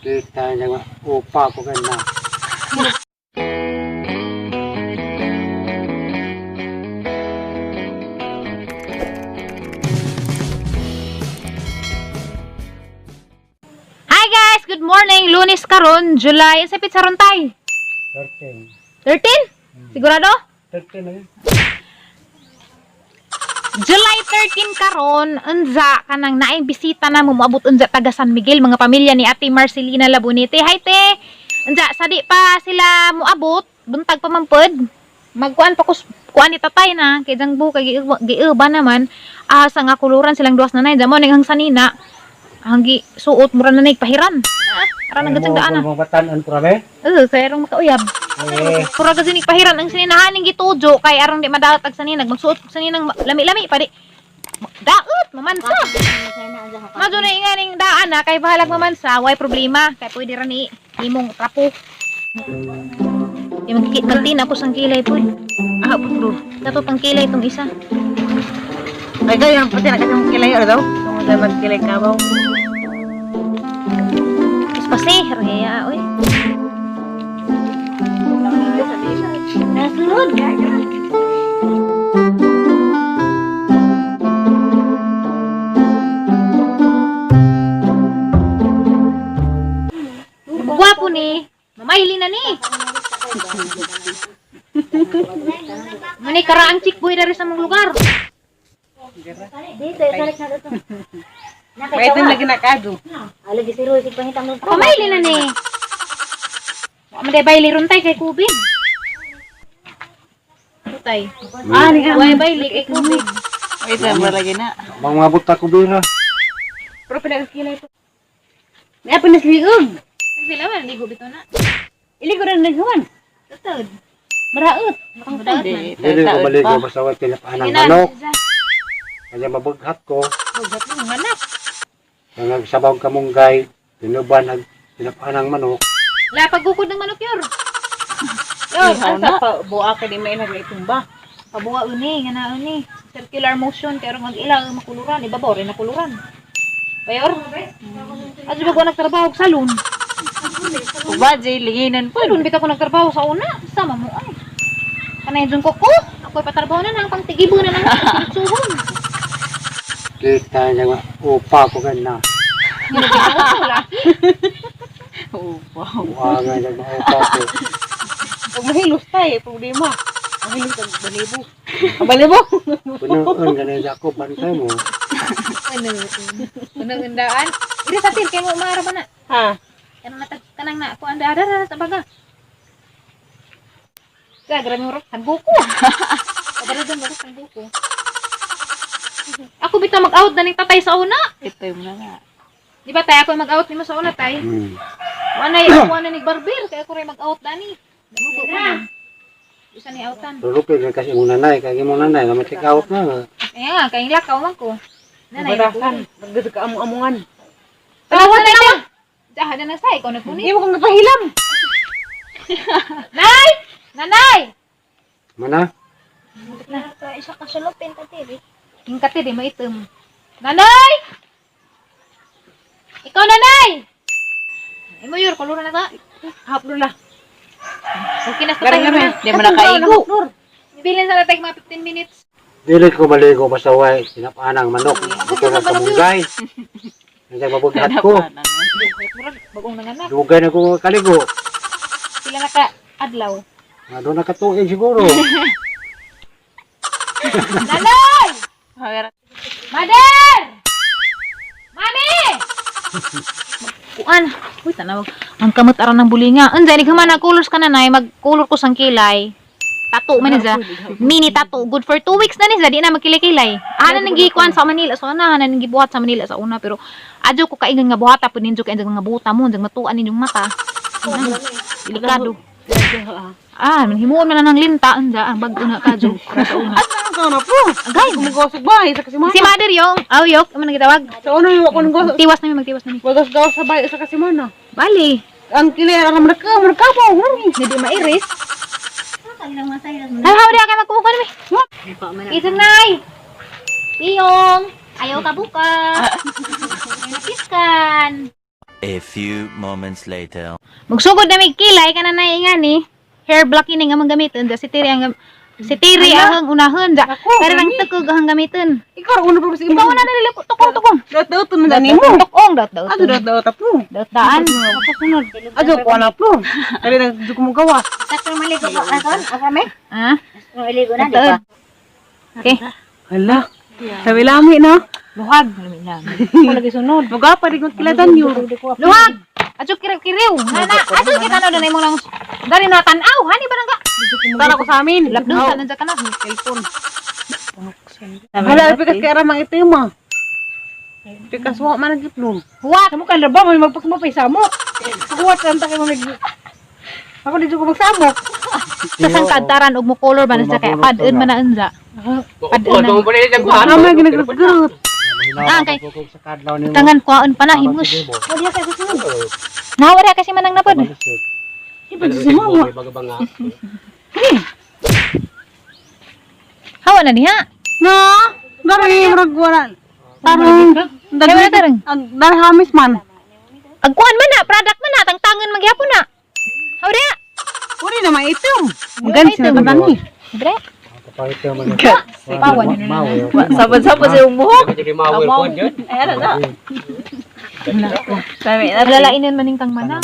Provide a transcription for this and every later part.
Kita niya nga, upa ko na. Hi guys! Good morning! Lunes karon, July. Sa pizza ron tay? 13. 13? Sigurado? 13 na yun. July 13 karon, unza kanang naay bisita na mo moabot unza taga San Miguel, mga pamilya ni Ate Marcelina Labunite. Hi te. Unza sadi pa sila moabot, buntag pa man pod. Magkuan pa kus kuan ni tatay na kay jang buka giuba naman asa nga kuluran silang duas nanay. Mo ning ang sanina ang gi suot mura na nay pahiran. Ah, ara nang gatsang daan. Mga batanan ko rame. Eh, kay rong makauyab. Eh, Pura kasi ni pahiran ang sininahaning gitujo kay aron di madaot ag saninag magsuot og saninang lami-lami pa di daot mamansa. Madyo na nga ning daan na kay bahalag mamansa way problema kay pwede ra ni imong trapo. Di magkikit magtin ako sang kilay po. Ah, bro. Kato pang kilay itong isa. Ay, kayo ang pati na kilay or daw? Tungod na magkilay kabaw. Espasé, raya, oy. Nasunod. Gwapo ni. Mamayli na ni. Mani karaang chick boy dari sa mong lugar. Dito, isalik na dito. May lagi na kado. Alagi si Roy, pangitang mo. Pamaili na ni. Wa man day bayli ron tay kay Kubig. Tay. Ah, ni Wa bayli kay Kubig. May itim lagi na. mga buta ko bira. Pero pinagkilay po. May pa nasliog. Sila man ligo bitaw na. Ili ko rin naghuman. Tutod. Maraot. Madaot man. Dili ko maligo basta way pinapahan ng manok. Kaya mabughat ko. Bugat mo anak. Ang nagsabaw kamunggay, tinuban ang pinapahan ng manok. La pagukod ng manok yor. Yor, asa pa buwa ka di may nag itumba. Pabuwa uni nga na uni. Circular motion kay rong mag-ila makuluran ibabaw rin nakuluran. Bayor. Adyo ba ko nagtrabaho sa salon? Uba, jay, linginan po. Salon bitaw ko nagtrabaho sa una. Sama mo ay. Kanay jung koko. Ako'y patrabaho na nang pangtigibo na nang sinutsuhon. Kita niya nga, upa ko na. Uba. Uwa nga niya, maupa ko. Pag mahilos tayo, problema. Mahilos ang balibo. Ang balibo? Punoon, ganun ako, bantay mo. Ano? Unang undaan. Iri sa til kay mo umara ba na? Ha? Kanang natag kanang na ako anda ara sa baga. Sa grabe mo sangguko. Kabalo dyan ba sangguko. Ako bitaw mag-out na ning tatay sa una. Ito yung na nga. Di ba tay ako mag-out nimo sa una tay? Wala ako na ni barber kay ako ray mag-out dani. Damo ko na. Bisa ni outan. Lulupig na kasi imong nanay, kaya imong nanay, na take out na. Kaya nga kay lakaw man ko. Nanay. Barasan. Pagdito ka among-amungan. Tanawa na na. Jahan na nang say ikaw nagpuni. Hindi mo kong napahilam. Nay! Nanay! Mana? Isa ka sulupin ka tiri. Yung kati di maitim. Nanay! Ikaw, nanay! Ay mo, Yor, kulura na ta. Haplo na. Okay na sa tayo na. Di mo nakaigo. Bilin sa tatay mga 15 minutes. Dili ko maligo basta way pinapahan ng manok. Buto ng kamunggay. Nandiyan mabughat ko. Bagong nanganak. Dugay na ko kaligo. Sila naka adlaw. Nga doon nakatuig siguro. Nanay! Mother! Mami! Kuan. Uy, tanawag. Ang kamot aran ng bulinga. Unsa ni man colors ka nanay, mag-color ko sang kilay. Tattoo man ni sa mini tattoo. Good for 2 weeks na ni sa di na magkilay-kilay. Ana nang gikuan sa Manila so ana ana nang gibuhat sa Manila sa una pero adyo ko kaingon nga buhata pud ninyo kay nga buta mo nga matuan ninyong mata. Ana, delikado. Ah, himuon man na ng linta unsa ang bag-o na kadyo para sa una. Ano na po? Agay. Kumugosog ba? Isa kasi Si Mother yung, aw yok, ano nang gitawag? Sa una yung ako nang gosog. Tiwas nami, magtiwas nami. Gawas-gawas sa bahay isa kasi mana. Bali, Ang kilay ang marka, marka po. hindi mairis. Ay, how di ka magkumuha nami. Isang nay. Piyong, ayaw ka buka. Napiskan. A few moments later. Magsugod na may kilay kana na ingani. Hair block ini nga among gamiton. Da si Tiri ang si Tiri ang unahon da. Ako, Pero ang tukog ang gamiton. Ikaw una pa sa imo. Ikaw na nalili tukong tukong. Daot-daot na dani mo. Tukong daot daot. Ato daot-daot apo. Daot daan. Ako sunod. Ato ko na po. Dali na ko mo gawas. Sakto maligo ko aton, asa me? Ha? Maligo na, di ba? Okay. Hala. Sabi lami no. Luhag. Lami. Lagi sunod. Maga pa rin kong kilatan yun. Luhag. Adyo kiriw kiriw. Na na. Adyo kita na dunay mo lang. Dali na tan-aw. Hani ba nangga? Tara ko sa amin. Lapdong sa nandiyan ka na. Cellphone. Hala, pikas kay ramang ito mo. Pikas wa man nagkiplom. Huwat. Samo kan ba may magpakmo pa samo. Kuwat lang ta kay mamig. Ako dito ko magsamok. Sa sangkadtaran og mo color ba na sa kay pad-un man na unsa. Pad-un na. Ano may ginagrut-grut. Ah, kay- Sa kadlaw nimo. Tangan kuhaon pa na himos. Wala kay gusto. Nawara kasi manang napod. Iba sa mo. Hawa na diha. No, gari murag wala. Tarong Kay wala tarong. Ang dali hamis man. Agkuan man na, product man na, tangtangan magyapon na. Hawa diha. Uri na maitom. Magan sila tadani. Bre. Kapalit ka man. Pawan na na. Sabad-sabad sa iyong buhok. Ayan na. Dami na. Lalainan man ning kang manang.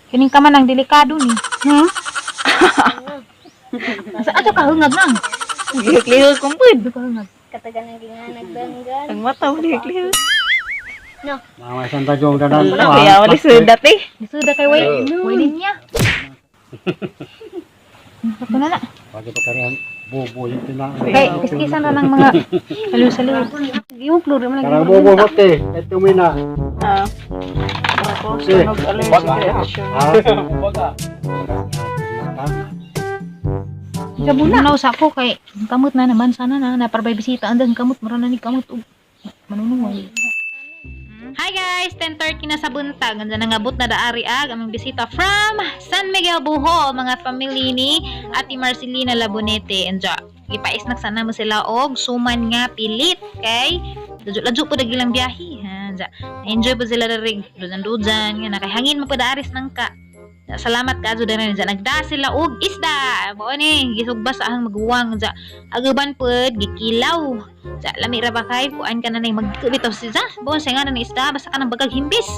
Kining ka manang delikado ni. Hmm? Sa ato ka hungag nang. Lihok-lihok kong pud. Ato ka hungag. Katagan ng ginanagdanggan. Ang mata mo lihok-lihok. Mga isang tagyong dadan. Wala kaya wala sa dati. Isuda kay way. Way linya. Ako na na. Pwede pa kari ang bobo yung tina. Kay kiskisan na ng mga saliw-saliw. Imo pluro man Karang bobo hote. Ito mina. Ah. Sige. Ha? Sabuna. Nausa ko kay ang kamot na naman sana na naparbay bisita andan kamot mura na ni kamot og manunuway. Hi guys, 10:30 na sa buntag. Andiyan na ngabot na daari ag aming bisita from San Miguel Bohol, mga family ni Ate Marcelina Labonete. Andiyan, ipais sana mo sila og suman nga pilit kay ladyo-ladyo po dagilang biyahe. Ha, andiyan. Enjoy po sila diri dujan-dujan nga nakahangin mo po daaris nang ka. Salamat ka jud diri dyan. Nagda sila og isda. Mao ni gisugba sa ahang maguwang dya. Agaban pud gikilaw. Dya lami ra ba kay kuan ka na nay magkubitaw si za. Buon sa nga na ni isda basta ka nang bagag himbis.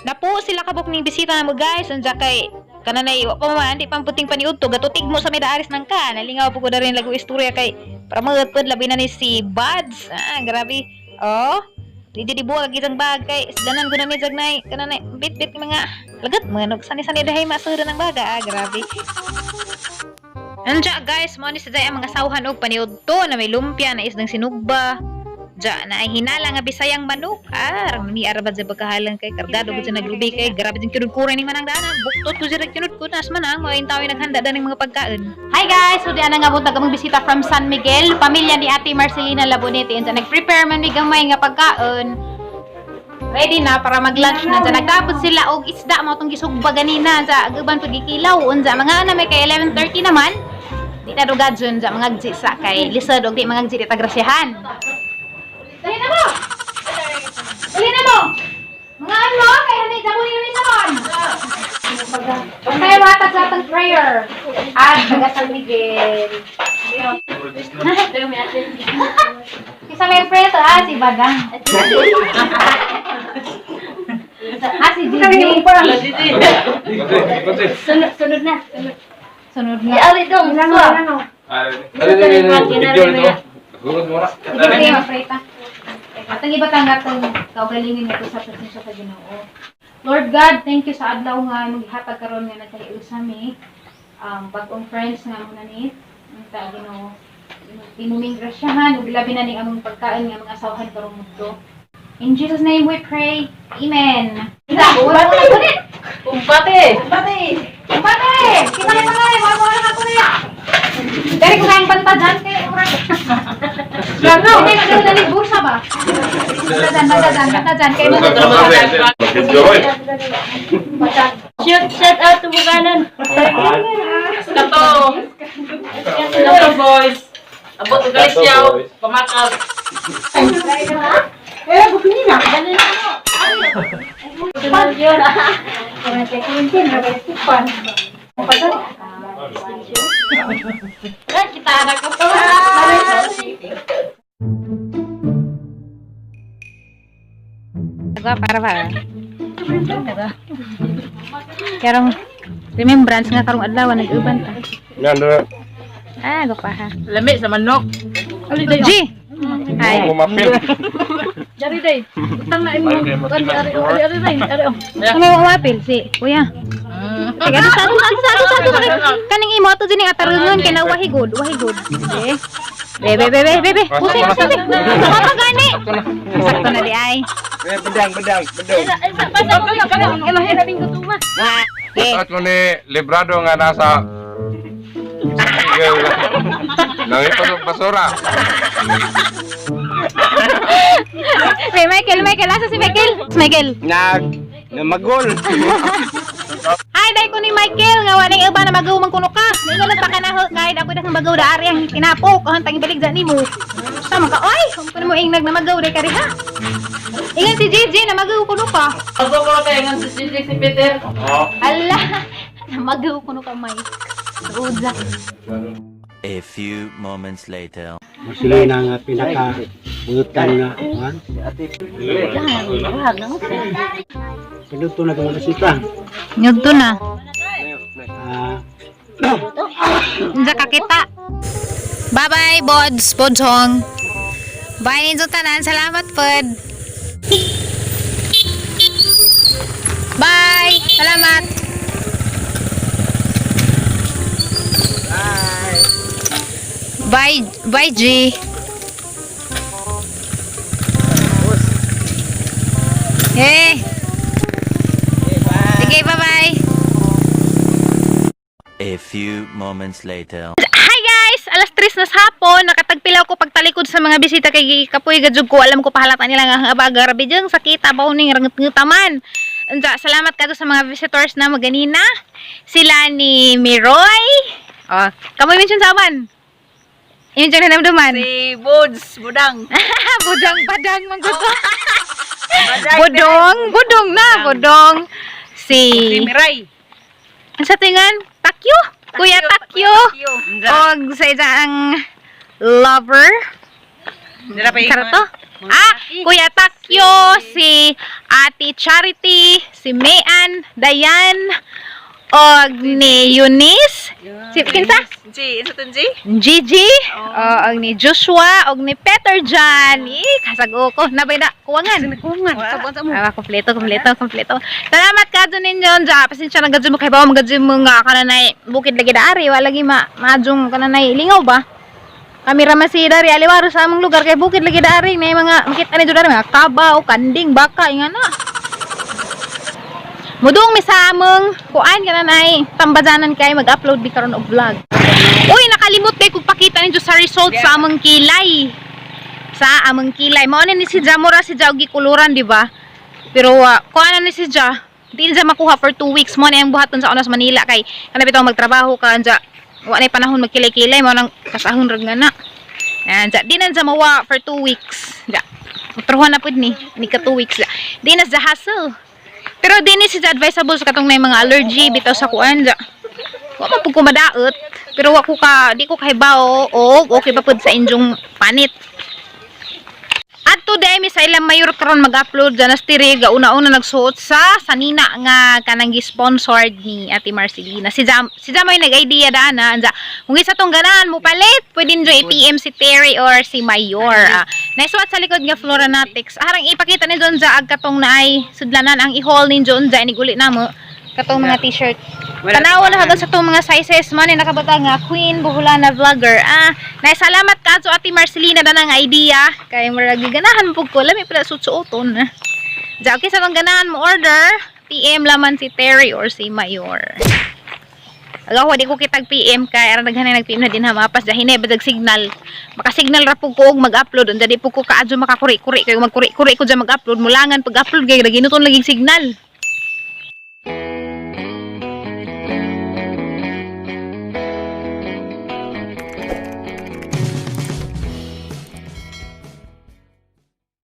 Napo sila kabok ning bisita na mo guys. Anja kay kananay wa pa man di pang puting paniudto gatutig mo sa may daaris nang ka. Nalingaw po ko na rin lago istorya kay para mga pud labi na ni si Buds. Ah, grabe. Oh. Di di buwag isang bag kay isdanan ko na may jagnay kananay bit-bit mga lagat mo no sani-sani dahay masudan ng baga. Ah, grabe. Anja guys, mo ni sa ang mga sawhan og paniudto na may lumpia na isdang sinugba. Ja, na ay hinala nga bisayang manok. Ah, rang ni arabad sa pagkahalang kay kargado gud sa naglubi kay grabe din kinud kuray ni manang dana. Buktot ko sila kinud ko nas manang mo tawo naghanda daning mga pagkaon. Hi guys, so di ana nga buntag among bisita from San Miguel, pamilya ni Ate Marcelina Labonete. Unsa nag-prepare man mi gamay nga pagkaon. Ready na para mag-lunch na. Unsa nagtapos sila og isda mo tong gisugba ganina sa aguban pud gikilaw. Unsa mga ana may kay 11:30 naman. Di na dugadyon sa mga sa kay lisod og di mga di tagrasyahan. Dali na mo! Dali na mo! Mga ano, kaya na damo ni namin naman. Tayo hatag sa atong prayer. At taga San Miguel. Isa may prayer to, ah, si Badang. Ah, si Gigi. Sunod, sunod na. Sunod na. Iawi dong. Sige, ma-pray ta. Atang iba tang atong kaugalingin nito sa presensya sa Ginoo. Lord God, thank you sa adlaw nga imong gihatag karon nga nagkahiusa mi. Bag-ong friends nga mo na ni. Unta Ginoo. Imong grasyahan ug labi na ning among pagkaon nga mga sawhan karong mudto. In Jesus name we pray. Amen. Umbate! Umpate! Umbate! Kita kita nga eh, mga mga kulit. Dari ko kayang banta dyan kay Urag. Gano? Hindi, dali, dali, bursa ba? Banta dyan, banta dyan, banta dyan. Kay mga Shoot, shout out to Bukanan. Kato! Kato boys! Abot og Galicia, pamakal. Eh, bukini na. Kita anak ko pa. Agwa para ba? Karong remembrance nga karong adlaw nag-uban ta. Yan, dara. Ah, gwa ha. Lami sa manok. G. Hi. Pumapil. Jari day. Utang na imo. Ari ari ari day. Ari oh. Ano yung umapil? Si kuya. Teka, ato sa ato sa ato sa ato sa ato. Kaning imo ato din ang atarungon kay na wahigod, wahigod. Okay. Bebe, bebe, bebe. Pusay, pusay. Papa gani. Sakto na di ay. Eh, bedang, bedang, bedong. Okay. At ko ni Librado nga nasa Nang basura. May Michael, Michael, asa si Michael? Michael. Nag namagol. Hi, dai ko ni Michael nga wala iba na magaw man kuno ka. Ningon lang pa ka na kahit ako daghang bagaw da ari ang tinapok ang tang ibalik da nimo. Sama ka oy, kung mo ingnag na magaw dai ka ha. Ingan si JJ na magaw kuno ka. Ako ko kay ngan si JJ si Peter. Ala, namagaw kuno ka may. Tuod. A few moments later. Marcelina nga pinaka bulutan nga kuan. Pinuto na itong bisita. Nyugto na. Ah, Unsa ka kita. Bye-bye, Bods, Bodhong. Bye ninyo tanan. Salamat pod. Bye. Salamat. Bye. Bye, G. Hey. Sige, bye-bye. A few moments later. Hi guys! Alas 3 na sa hapon, nakatagpilaw ko pagtalikod sa mga bisita kay Kapoy Gajug ko. Alam ko pahalata nila nga ang abaga. Grabe dyan, sakita ba ning rangat-ngutaman. Unsa, salamat kadto sa mga visitors na maganina. Sila ni Miroy. Oh, kamoy mention sa awan. Inyo dyan hinamduman. Si Bods, Budang. Budang badang mangguto. Budong, budong na, budong. Si Si Miray. Ang sa tingan, Takyo. Kuya Takyo. Og sa isang lover. Dira pa Karato? Ah, Kuya Takyo, si Ate Charity, si Mayan, Dayan, og ni Eunice. Si kinsa? G, isa tong G? Gigi, og ni Joshua, og ni Peter John. Eh, kasago ko. Nabay na, kuwangan. Kuwangan. Sabon sa mo. Ah, kompleto, kompleto, kompleto. Salamat ka dun ninyo. Diya, pasensya na gadyo mo kay bawa magadyo mo nga kananay bukid lagi daari. Wala lagi ma maadjong kananay lingaw ba? Kami ra man si dari aliwaro sa among lugar kay bukid lagi daari na mga makita ni dari mga kabaw, kanding, baka inga na. Mudong mi sa among kuan kananay tambajanan kay mag-upload bi karon og vlog. Uy, nakalimot kay kung pakita ninyo sa result sa among kilay. Sa among kilay. Mao na ni si Jamora si Jao gikuluran, di ba? Pero kuha na ni si Ja. Di na siya makuha for 2 weeks. Mo na yung buhaton sa Onas Manila kay kana bitaw magtrabaho ka anja. Wa na panahon magkilay-kilay mo nang kasahon rag nga na. Ayan, ja, di na siya mawa for 2 weeks. Ja. Utrohan na pud ni, ni ka 2 weeks. Ja. Di na siya hassle. Pero di ni siya advisable sa katong may mga allergy bitaw sa kuan ja. Wa man pud ko madaot, pero wa ko ka di ko kahibaw og okay pa pud sa inyong panit. At today, mi sa ilang mayor karon mag-upload dyan as tiri, una-una nagsuot sa sanina nga kanang gi-sponsored ni Ate Marcelina. Si Jam ay nag-idea daan na. Anja, kung isa tong ganahan mo palit, pwede nyo i-PM si Terry or si Mayor. Ah, naisuot sa likod nga Floranatics. Harang ipakita ni Jonja ag katong naay sudlanan ang i-haul ni Jonja iniguli na mo katong mga t-shirt. Tanawa na hagdan sa itong mga sizes man nakabata nga Queen Buholana vlogger. Ah, naisalamat ka so Ate Marcelina na ng idea kay murag ganahan mo pud ko lami pala suot-suoton. Ja, okay sa tong ganahan mo order, PM laman si Terry or si Mayor. Agaw, di ko kitag PM kay aron daghan na nag-PM na din ha mapas dahil hinay badag signal. Maka-signal ra pud ko og mag-upload unta di pud ko kaadyo makakuri-kuri kay magkuri-kuri ko dyan mag-upload mulangan pag-upload kay ginuton lagi signal.